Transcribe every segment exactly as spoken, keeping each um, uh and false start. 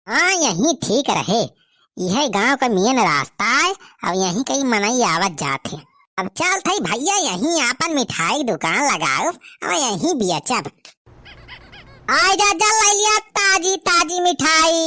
हाँ, यहीं ठीक रहे। यह गांव का मेन रास्ता है, अब यहीं कई मनई आवत जात है। अब चल थई भैया, यहीं आपन मिठाई दुकान लगाओ, अब यहीं बेचब। आय जा, जा लइ लिया ताजी ताजी मिठाई,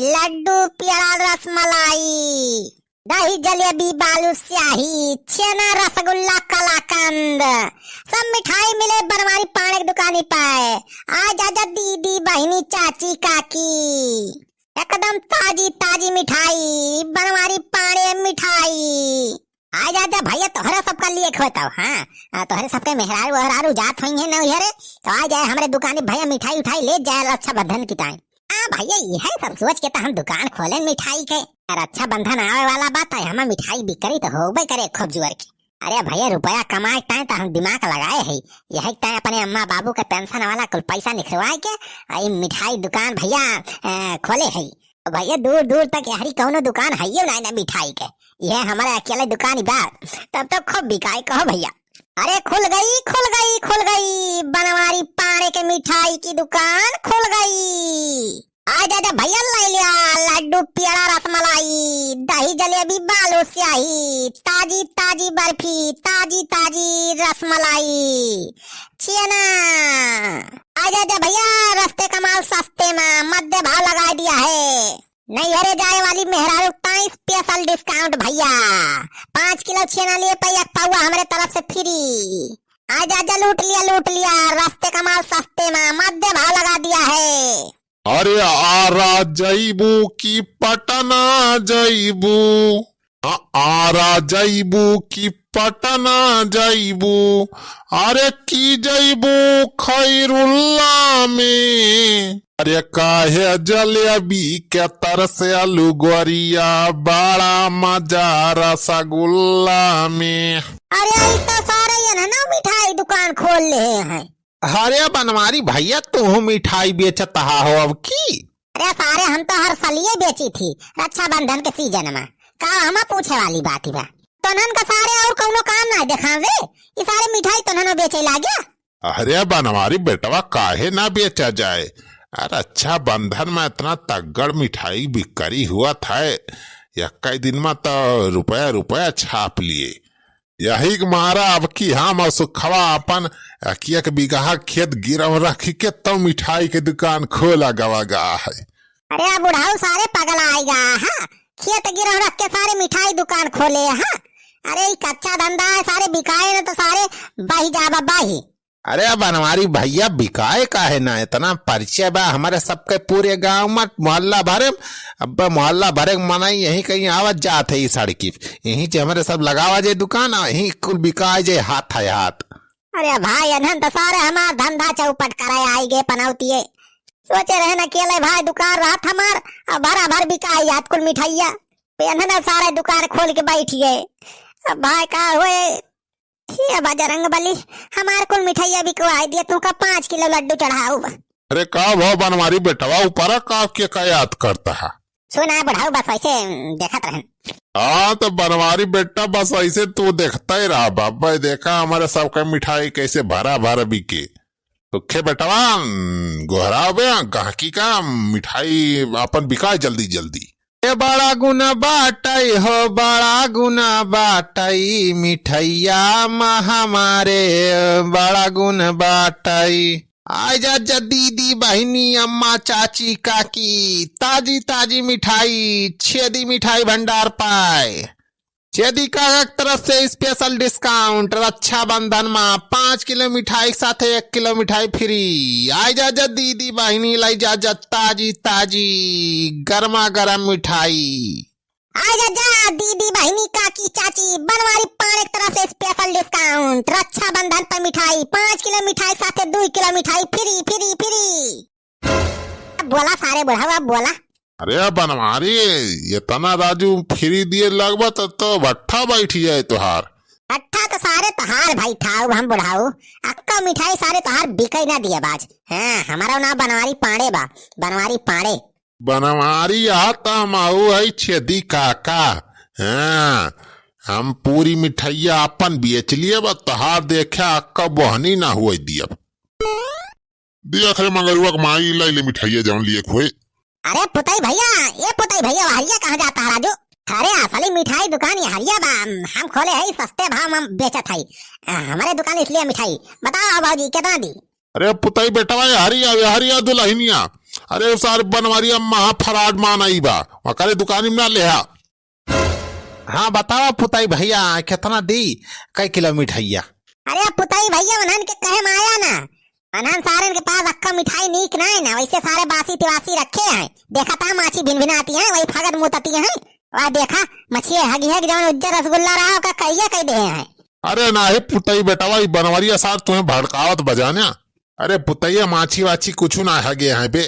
लड्डू, पेड़ा, रसमलाई, दही, जलेबी, बालूशाही, छेना, रसगुल्ला, कलाकंद, सब मिठाई मिले बनवारी पाड़े की दुकानी पे। आय जा, जा दीदी, बहिनी, चाची, काकी, एकदम ताजी ताजी मिठाई, बनवारी पाड़े मिठाई। आय जा, जा भैया, तोहरे सबका लिए खोतब, हाँ, आ, तोहरे सबके मेहरारू ओहरारू जात होइहैं नैहरे, तो आय जाए हमरे दुकानी भैया, मिठाई उठाई ले जाए रक्षाबंधन की ताई। हाँ भैया, यह सब सोच के तो हम दुकान खोलेन मिठाई के। रक्षाबंधन आवे वाला बा, तो हमें मिठाई बिक्री तो होबे करे खूब जोर की। अरे भैया, रुपया कमाए के ताई तो हम दिमाग लगाए है, यही ताई अपने अम्मा बाबू के पेंशन वाला कुल पैसा निकलवाए के, आ, ई मिठाई दुकान भैया, ए, खोले है। तो भैया, दूर दूर तक यहरी कौनो दुकान है ना, ना मिठाई के, यह हमारे अकेले दुकान ही बा, तब तो खूब बिकाए, कहो भैया। अरे खुल गई, खुल गई, खुल गई, बनवारी पाड़े के मिठाई की दुकान खुल गई। आय जा, जा भैया, लइ लिया लड्डू, पेड़ा, रसमलाई, दही, जलेबी, बालूशाही, ताजी ताजी बर्फी, ताजी ताजी रसमलाई, छेना। आय जा, जा भैया, रस्ते का माल सस्ते मा, मध्य भाव लगाए दिया है। नैहरे जाए वाली मेहरारू ताई special discount भैया, पाँच किलो छेना लिए पे एक पौवा हमरे तरफ से free। आय जा, जा लूट लिया, लूट लिया, रस्ते का माल सस्ते मा, मध्य भाव लगा दिया है। अरे आरा जइबू कि पटना जइबू? आ, आरा जइबू कि पटना जइबू? अरे की जइबू खैरुल्ला में? अरे काहे जलेबी के तरसेलू गोरिया, बड़ा मजा रसगुल्ला में। अरे ई तो सारे यनहनो मिठाई दुकान खोल ले हैं। अरे बनवारी भैया, तू मिठाई बेचत हा हो अब की? अरे सारे, हम तो हर सलिए बेची थी रक्षाबंधन के season मा। का हमा पूछे वाली बात ही बा? तोनहन का सारे और कौनो काम ना देखावे, ई सारे मिठाई तोनहनो बेचे लाग्या। अरे बनवारी बेटवा, काहे ना बेचा जाए? अरे रक्षाबंधन मा इतना तगड़ मिठाई बिक्री हुआ था, यक्का दिन मा तो रुपया रुपया छाप लिए। यही के मारा अब की हम और सुखवा अपन एक एक बीघा खेत गिरव रख के तो मिठाई के दुकान खोला गवा गा है। अरे आ बुढ़ाऊ सारे पगला आइगा, हाँ? खेत गिरव रख के सारे मिठाई दुकान खोले, हाँ? अरे ई कच्चा धंधा है, सारे बिकाए न तो सारे बही जाबा बही। अरे बनवारी भैया, बिकाए काहे ना, इतना परिचय बा हमरे सबके पूरे गांव मा, मोहल्ला भरे। अब मोहल्ला भरे के मनई यहीं कहीं आवत जात है ई सड़की पे, यहीं से हमरे सब लगावा जाए दुकान, आ यहीं कुल बिकाए जाए हाथ है हाथ। अरे भाई, अनहन तो सारे हमार धंधा चौपट करे आई गए पनौतिए। सोचे रहे न अकेले भाई दुकान रहत हमार, अब भरा भर बिकाई जात कुल मिठाइया। अनहन सारे दुकान खोल के बैठ गए। अब भाई का होए? हे बजरंग बली, हमार कुल मिठाइया बिकवाई दिया, तू का पाँच किलो लड्डू चढ़ाऊ बा। अरे का भा बनवारी बेटवा, ऊपरा का के का याद करता है? सुना बुढ़ाऊ, बस ऐसे देखत रहन। हाँ तो बनवारी बेटा, बस ऐसे तू देखता ही रहा बाबा, देखा हमारे सबका मिठाई कैसे भरा भरा बिके। तो खे बेटवा, गोहरावे गहकी का मिठाई अपन बिकाए जल्दी जल्दी। ए बड़ा गुना बाटई हो, बड़ा गुना बाटई, मिठैया मा हमारे बड़ा गुन बाटई। आय जा, जा दीदी, बहिनी, अम्मा, चाची, काकी, ताजी ताजी मिठाई छेदी मिठाई भंडार पाए। छेदी काका के तरफ से special discount, रक्षाबंधन मा पाँच किलो मिठाई के साथे एक किलो मिठाई free। आय जा, जा दीदी, बहिनी, लई जा, जा ताजी ताजी गरमा गरम मिठाई। आय जा, जा दीदी, बहिनी, काकी, चाची, बनवारी पाड़े के तरफ से special discount, रक्षाबंधन पर मिठाई, पाँच किलो मिठाई के साथे दुई किलो मिठाई free, free, free। अब बोला सारे बुढ़ाऊ, अब बोला। अरे बनवारी, इतना राजू free दिए लगबा त तो भट्ठा बैठ जाए तोहार। भट्ठा तो सारे तोहार बैठाऊ हम बुढ़ाऊ, अक्का मिठाई सारे तोहार बिकई ना दिए बाज। हाँ, हमारा नाम बनवारी पाड़े बा, बनवारी पाड़े। बनवारी, यहाँ त हम आऊ है छेदी काका। हाँ, हम पूरी मिठाइया अपन बेच लिए बा, तोहार देखे अक्का बोहनी ना हुए दियब। देख रे मंगरुआ के माई, लाई ले मिठाइया जौन लिए खोए। अरे पुतई भैया, ए पुतई भैया, हरिया कहाँ जाता है राजू? अरे असली मिठाई दुकान ये हरिया बा, हम खोले है, सस्ते भाव में बेचत है। अ, हमारे दुकान इसलिए मिठाई। बताओ भौजी, कितना दी? अरे पुतई बेटवा, ये हरिया, ये हरिया दुलहिनिया। अरे सारे बनवारिया महा फराड मान आई बा, वकरे दुकानी में ना लेहा। हाँ बतावा पुतई भैया, कितना दी कै किलो मिठाइया? अरे पुतई भैया, उन्हन के कहे में आया ना, उन्हन सारन के पास अक्का मिठाई नीक ना है ना, वैसे सारे बासी तिवासी रखे हैं। देखा था माछी भिनभिनाती है, वही फगत मुतती है। वह देखा, मछिए हगी है कि जौन उज्जर रसगुल्ला रहा, ओका करिया कह दे हैं। अरे ना हे पुतई बेटवा, ई बनवरिया सार तुम्हें भड़कावत बजाना। अरे पुतैया, माछी वाछी कुछ ना हगे हैं बे,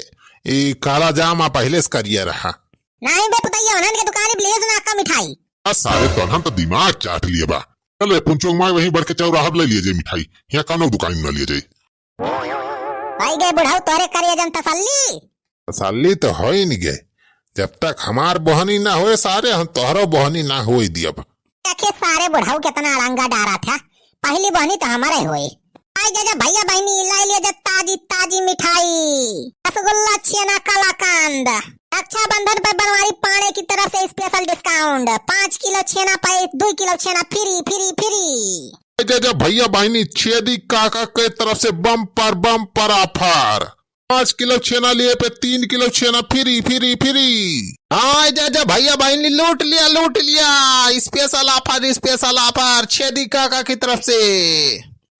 ई काला जाम आ पहले से करिया रहा। नहीं बे पुतैया, उन्हन के दुकान पे ले ना अक्का मिठाई। आ सारे तोहन तो दिमाग चाट लिए बा। चल रे पुंचोंग माई, वहीं बढ़ के चौराहा पे ले लिए जे मिठाई, यहाँ कौनो दुकान में ना लिए जे। भाई गए बुढ़ऊ, तोरे करिया जन तसल्ली। तसल्ली तो होई नहीं गए, जब तक हमार बोहनी ना होए सारे, हम तोहरो बोहनी ना होए दियब। देखिए सारे बुढ़ऊ कितना अड़ंगा डारा था, पहली बोहनी तो हमारे होए। आई जा, जा भैया बहनी, लाई लिया जा ताजी ताजी मिठाई, रसगुल्ला, छेना, कलाकंद। रक्षाबंधन पर बनवारी पाड़े की तरफ से special discount, पाँच किलो छेना पे दो किलो छेना free, free, free। आई जा, जा भैया बहनी, छेदी काका के तरफ से bumper, bumper offer। पाँच किलो छेना लिए पे तीन किलो छेना free, free, free। हाँ, जा, जा, भैया, बहनी, लूट लिया, लूट लिया। Special offer, special offer, छेदी काका की तरफ से।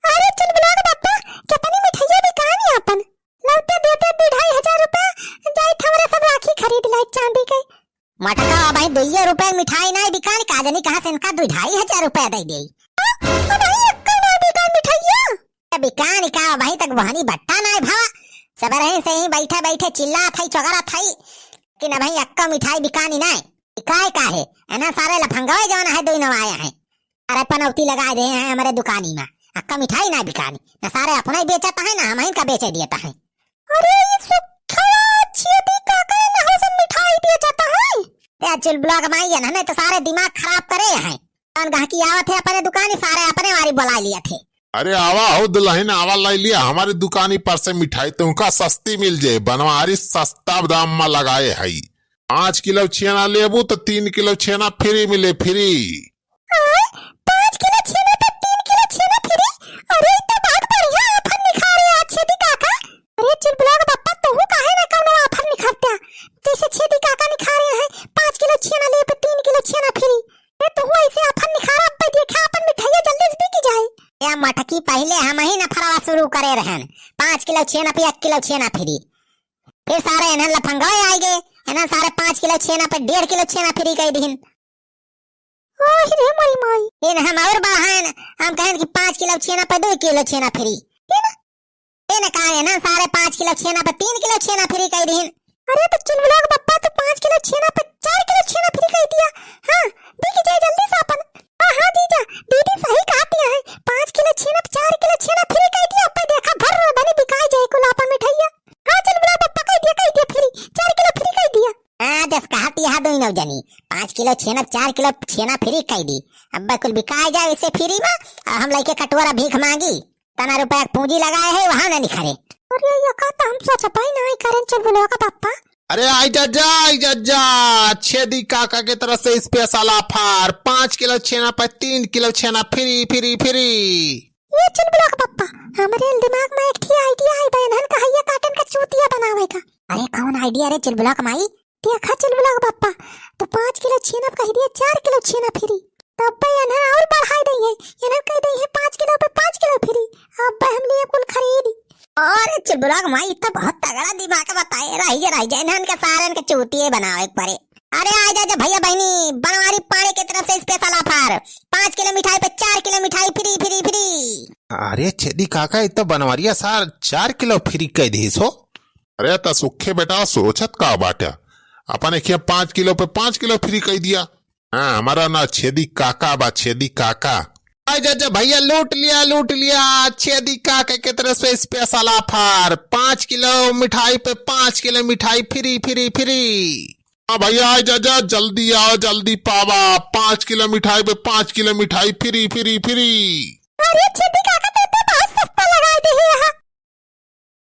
अरे, चुलबुला के बप्पा, कितनी मिठाइयाँ बिकानी अपन। लौटे देते दू ढाई हजार रुपया, जाई थमरे सब राखी खरीद लाई चांदी के। मटका, अब भाई, दुइये रुपया मिठाई नाई बिकानी, का जानी कहाँ से इनका दुई ढाई हजार रुपया दे दे। हाँ, अब भाई, अक्का ना बिकान मिठाइया। ए, बिकानी का भाई, तक बहनी बट्टा नाई भवा। सबरहे से ही बैठे बैठे चिल्लात हई, चोगरत हई, लेकिन अब भाई अक्का मिठाई बिकानी नाई। बिकाए का है? एना सारे लफंगवे जौन है, दुई नवाया है। अरे पनौती लगा दे हैं हमारे दुकानी में, अक्का मिठाई ना बिकानी, न सारे अपना ही बेचता है, ना हम इनका बेचे देता है। अरे ये सुखवा छेदी काका ना हो सब मिठाई बेचता है। ए चुलबुला के माई, इन्होंने तो सारे दिमाग खराब करे हैं। कौन गहकी आवत है अपने दुकानी, सारे अपने वारी बुला लिया थे। अरे आवा हो दुलहिन, आवा लाई लिया हमारी दुकानी पर से मिठाई, तुमका सस्ती मिल जाए, बनवारी सस्ता दाम में लगाए हई। पाँच किलो छेना लेबू तो तीन किलो छेना free मिले, free। आय, पाँच किलो छेना पे तीन किलो छेना free? अरे, ई तो बहुत बढ़िया offer निकाले आज छेदी काका। अरे, चुलबुला के बप्पा, तोहू काहे ना कौनो offer निकालता? जैसे छेदी काका निकाले हैं, पाँच किलो छेना ले पे तीन किलो छेना free। ए, तोहू ऐसे offer निकाला, अब्बे देखा, अपन मिठाइया जल्दी से बिकी जाए। या मटकी, पहले हम ही नफरवा शुरू करे रहन, पाँच किलो छेना पे एक किलो छेना free। फिर सारे इन्हन लफंगवे आए गए, इन्हन सारे पाँच किलो छेना पे डेढ़ किलो छेना free कह दीन। ओह रे मोरी माई। इन हम और बढ़ाएन, हम कहेन कि पाँच किलो छेना पे दो किलो छेना free। इन, इन का है ना, सारे पाँच किलो छेना पे तीन किलो छेना free कह दीन। अरे तो चुलबुला के बप्पा, तो पाँच किलो छेना पे चार किलो छेना free कह दिया। हाँ, बिक जाए जल्दी से अपन। हाँ, हाँ जीजा, दीदी सही कहती है, पाँच किलो छेना पे चार किलो छेना free कह दिया। अब देखा भर धनी बिकाए जाए कुल अपन मिठाइया। हाँ चुलबुला बप्पा, कह दिया, कह दिया free, चार किलो free कह दिया। हाँ, जस कहत यह दोनों जनी, पाँच किलो छेना, चार किलो छेना free कई दी। अब कुल बिकाए जाए इसे free में, और हम लइके कटोरा भीख मांगी। तना रुपया पूंजी लगाए है, वहाँ ना निखरे। अरे, ये का तो हम सोच पाई नहीं करें चुलबुलवा का पापा। अरे, आई जा जा, आई जा जा, छेदी काका के तरफ से special offer, पाँच किलो छेना पर तीन किलो छेना free, free, free। ये चुलबुला का पापा, हमरे दिमाग में एक ठी idea आई बा, इन्हन का हइया काटन का चूतिया बनावे का। अरे, कौन idea रे चुलबुला का माई? देखा चुलबुला के बप्पा, तो पाँच किलो छेना पे कह दिया चार किलो छेना free, तब पे इन्हन और बढ़ाई दई है, इन्हन कह दई है पाँच किलो पे पाँच किलो free। अब हम लिए कुल खरीद। अरे चुलबुला के माई, ई तो बहुत तगड़ा दिमाग बताए, रही जे रही जे, इन्हन के सारन के चूतिए बनावे के पड़े। अरे आ जा, जा भैया बहनी, बनवारी पाड़े के तरफ से special offer, पाँच किलो मिठाई पे चार किलो मिठाई free, free, free। अरे छेदी काका, ई तो बनवारिया सार चार किलो free कह दिस हो। अरे त सुखे बेटा, सोचत का बाटे? अपन एक पाँच किलो पे पाँच किलो free कह दिया। हाँ, हमारा ना छेदी काका बा, छेदी काका। आई जा, जा भैया, लूट लिया, लूट लिया। छेदी काका के तरफ से special offer, पाँच किलो मिठाई पे पाँच किलो मिठाई free, free, free। हाँ भैया, आई जा, जा, जल्दी आओ, जल्दी पावा, पाँच किलो मिठाई पे पाँच किलो मिठाई free, free, free। अरे छेदी काका, तो, तो बहुत सस्ता लगा दे है यहाँ।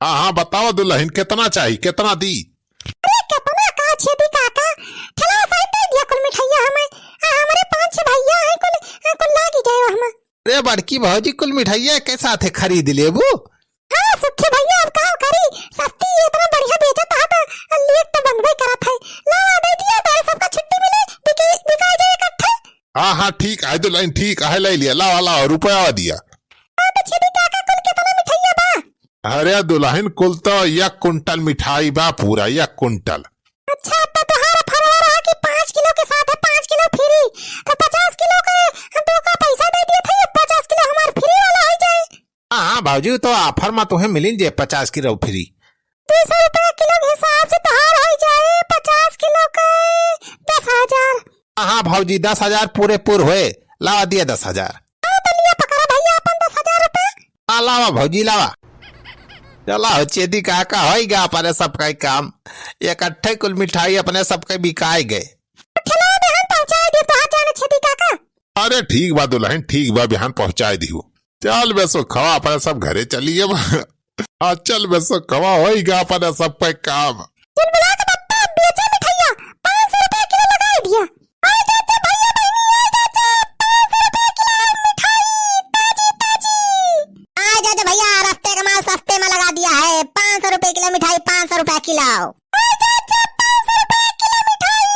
हाँ, हाँ, बताओ दुलहिन, कितना चाही, कितना दी? अरे, कितना बड़की भौजी कुल मिठाइया के साथे खरीद लेबू। हाँ सुखी भैया, अब का करी, सस्ती इतना बढ़िया बेचत है तो लेट तो बनबे करत है। लावा दे दिया, तारे सबका छुट्टी मिले, बिकी बिका जाए इकट्ठे। हाँ हाँ ठीक है दुलहिन, ठीक है, ले लिया, लावा लावा, रुपया दिया। हाँ तो छेदी काका, कुल कितना मिठाइया बा? अरे दुलहिन, कुल तो एक कुंटल मिठाई बा, पूरा एक कुंटल। अच्छा, तो तोहार ऑफर रहा कि पाँच किलो के साथ है पाँच किलो फ्री, तो पचास किलो के दो का पैसा दे दिए थे, पचास किलो हमार फ्री वाला हो जाए। हाँ हाँ भौजी, तो ऑफर में तुम्हें मिलिन जे पचास किलो फ्री। दो सौ रुपया किलो के हिसाब से तोहार हो जाए पचास किलो के दस हजार। हाँ हाँ भौजी, दस हजार पूरे पूर होए, लावा दिया दस हजार। अरे तो लिया पकड़ा भैया अपन दस हजार रुपया। हाँ लावा भौजी लावा। चला हो छेदी काका, होई गा अपने सबका काम, इकट्ठे कुल मिठाई अपने सबके बिकाए गए। ठेला में हम पहुँचाए दे तोहार जाने छेदी काका। अरे ठीक बा दुलहिन, ठीक बा, बिहान पहुँचाए दिहु। चल बे सुखवा, अपने सब घरे चली अब। हाँ चल बे सुखवा, होई गा अपने सबके काम। चुलबुला के बप्पा, बेचे मिठाइया, पाँच सौ रुपया किलो लगाए दिया। आ जाते भैया बहनी, आ जाते, पाँच सौ रुपया किलो मिठाई, ताजी ताजी। आ जाते भैया, रस्ते का माल सस्ते में लगा दिया है, पाँच सौ रुपया किलो मिठाई, पाँच सौ रुपया किलो। आ जाते, पाँच सौ रुपया किलो मिठाई,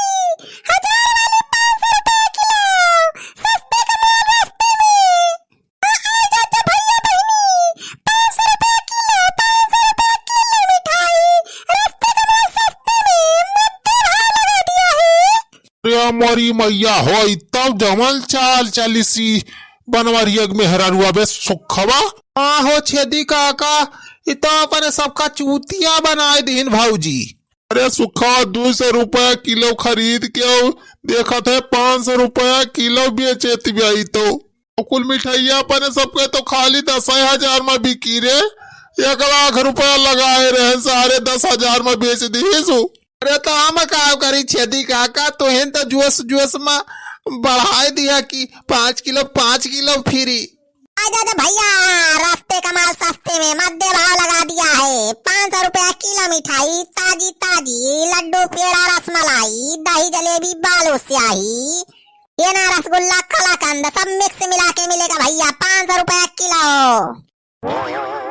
हजार वाली पाँच सौ रुपया किलो, सस्ते का माल रस्ते में। आ, आ जाते भैया बहनी, पाँच सौ रुपया किलो, पाँच सौ रुपया किलो मिठाई, रस्ते का माल सस्ते में, मद्दे भाव लगा दिया है। अरे मोरी मैया हो, ई तब जमल चाल चलिसी बनवरिया के मेहरारुआ बे सुखवा। हाँ हो छेदी काका, ई तो अपने सबका चूतिया बनाए दिहिन भौजी। अरे सुखवा, दो सौ रुपया किलो खरीद के देखत है पाँच सौ रुपया किलो बेचत बा ई तो। कुल मिठाइया अपने सबके तो खाली दस हजार में बिकी रे, एक लाख रुपया लगाए रहे, सारे दस हजार में बेच दिहिसु। अरे तो हम का करी छेदी काका, तोहिन तो जोश जोश में बढ़ाए दिया कि पाँच किलो, पाँच किलो फ्री। आ जाते भैया, रस्ते का माल सस्ते में मद्दे भाव लगा दिया है, पाँच सौ रुपया किलो मिठाई, ताजी ताजी लड्डू, पेड़ा, रसमलाई, दही, जलेबी, बालूशाही, छेना, रसगुल्ला, कलाकंद, सब मिक्स मिला के मिलेगा भैया, पाँच सौ रुपया किलो।